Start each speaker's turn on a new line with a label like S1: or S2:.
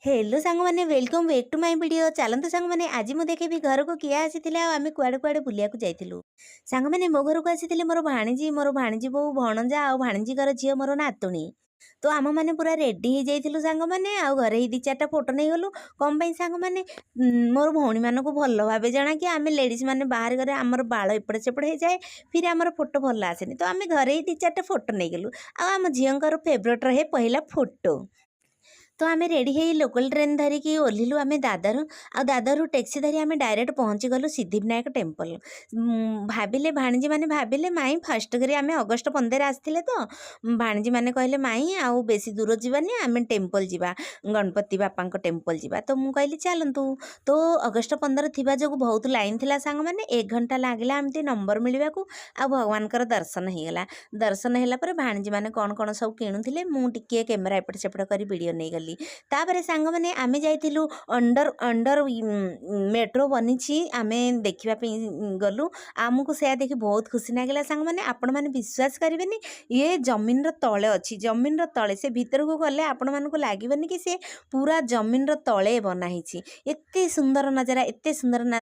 S1: Hello ସାଙ୍ଗମାନେ, welcome back to my video। ଚାଲନ୍ତୁ ସାଙ୍ଗମାନେ, ଆଜି ମୁଁ ଦେଖେଇବି ଘରକୁ କିଏ ଆସିଥିଲେ ଆଉ ଆମେ କୁଆଡ଼େ କୁଆଡ଼େ ବୁଲିବାକୁ ଯାଇଥିଲୁ। ସାଙ୍ଗମାନେ, ମୋ ଘରକୁ ଆସିଥିଲେ ମୋର ଭାଣିଜୀ, ମୋର ଭାଣିଜୀ ବୋହୂ, ଭଣଜା ଆଉ ଭାଣିଜୀଙ୍କର ଝିଅ, ମୋର ନାତୁଣୀ। ତ ଆମମାନେ ପୁରା ରେଡ଼ି ହେଇଯାଇଥିଲୁ ସାଙ୍ଗମାନେ, ଆଉ ଘରେ ହେଇ ଦୁଇ ଚାରିଟା ଫଟୋ ନେଇଗଲୁ। କ'ଣ ପାଇଁ ସାଙ୍ଗମାନେ, ମୋର ଭଉଣୀମାନଙ୍କୁ ଭଲ ଭାବେ ଜଣା କି ଆମେ ଲେଡ଼ିଜ୍ ମାନେ ବାହାରେ ଘରେ ଆମର ବାଳ ଏପଟେ ସେପଟେ ହେଇଯାଏ, ଫିର୍ ଆମର ଫଟୋ ଭଲ ଆସେନି। ତ ଆମେ ଘରେ ହିଁ ଦୁଇ ଚାରିଟା ଫଟୋ ନେଇଗଲୁ। ଆଉ ଆମ ଝିଅଙ୍କର ଫେଭରେଟ୍ ରହେ ପହିଲା ଫଟୋ। ତ ଆମେ ରେଡ଼ି ହେଇ ଲୋକାଲ୍ ଟ୍ରେନ୍ ଧରିକି ଓହ୍ଲିଲୁ ଆମେ ଦାଦର, ଆଉ ଦାଦରରୁ ଟ୍ୟାକ୍ସି ଧରି ଆମେ ଡାଇରେକ୍ଟ ପହଞ୍ଚିଗଲୁ ସିଦ୍ଧିବିନାୟକ ଟେମ୍ପଲ୍। ଭାବିଲେ ଭାଣିଜୀ ମାନେ, ଭାବିଲେ ମାଇଁ, ଫାଷ୍ଟ କରି ଆମେ ଅଗଷ୍ଟ 15 ଆସିଥିଲେ। ତ ଭାଣିଜୀ ମାନେ କହିଲେ, "ମାଇଁ, ଆଉ ବେଶୀ ଦୂର ଯିବାନି, ଆମେ ଟେମ୍ପଲ୍ ଯିବା, ଗଣପତି ବାପାଙ୍କ ଟେମ୍ପଲ୍ ଯିବା।" ତ ମୁଁ କହିଲି, "ଚାଲନ୍ତୁ।" ତ ଅଗଷ୍ଟ 15 ଥିବା ଯୋଗୁଁ ବହୁତ ଲାଇନ୍ ଥିଲା ସାଙ୍ଗମାନେ। ଏକ ଘଣ୍ଟା ଲାଗିଲା ଏମିତି ନମ୍ବର ମିଳିବାକୁ, ଆଉ ଭଗବାନଙ୍କର ଦର୍ଶନ ହେଇଗଲା। ଦର୍ଶନ ହେଲା ପରେ ଭାଣିଜୀମାନେ କ'ଣ କ'ଣ ସବୁ କିଣୁଥିଲେ, ମୁଁ ଟିକିଏ କ୍ୟାମେରା ଏପଟ ସେପଟ କରି ଭିଡ଼ିଓ ନେଇଗଲି। ତାପରେ ସାଙ୍ଗମାନେ, ଆମେ ଯାଇଥିଲୁ ଅଣ୍ଡର ଅଣ୍ଡର ମେଟ୍ରୋ ବନିଛି, ଆମେ ଦେଖିବା ପାଇଁ ଗଲୁ। ଆମକୁ ସେୟା ଦେଖି ବହୁତ ଖୁସି ଲାଗିଲା। ସାଙ୍ଗମାନେ, ଆପଣମାନେ ବିଶ୍ୱାସ କରିବେନି, ଇଏ ଜମିନର ତଳେ ଅଛି, ଜମିନର ତଳେ। ସେ ଭିତରକୁ ଗଲେ ଆପଣମାନଙ୍କୁ ଲାଗିବନି କି ସେ ପୁରା ଜମିନର ତଳେ ବନା ହେଇଛି। ଏତେ ସୁନ୍ଦର ନଜାରା, ଏତେ ସୁନ୍ଦର।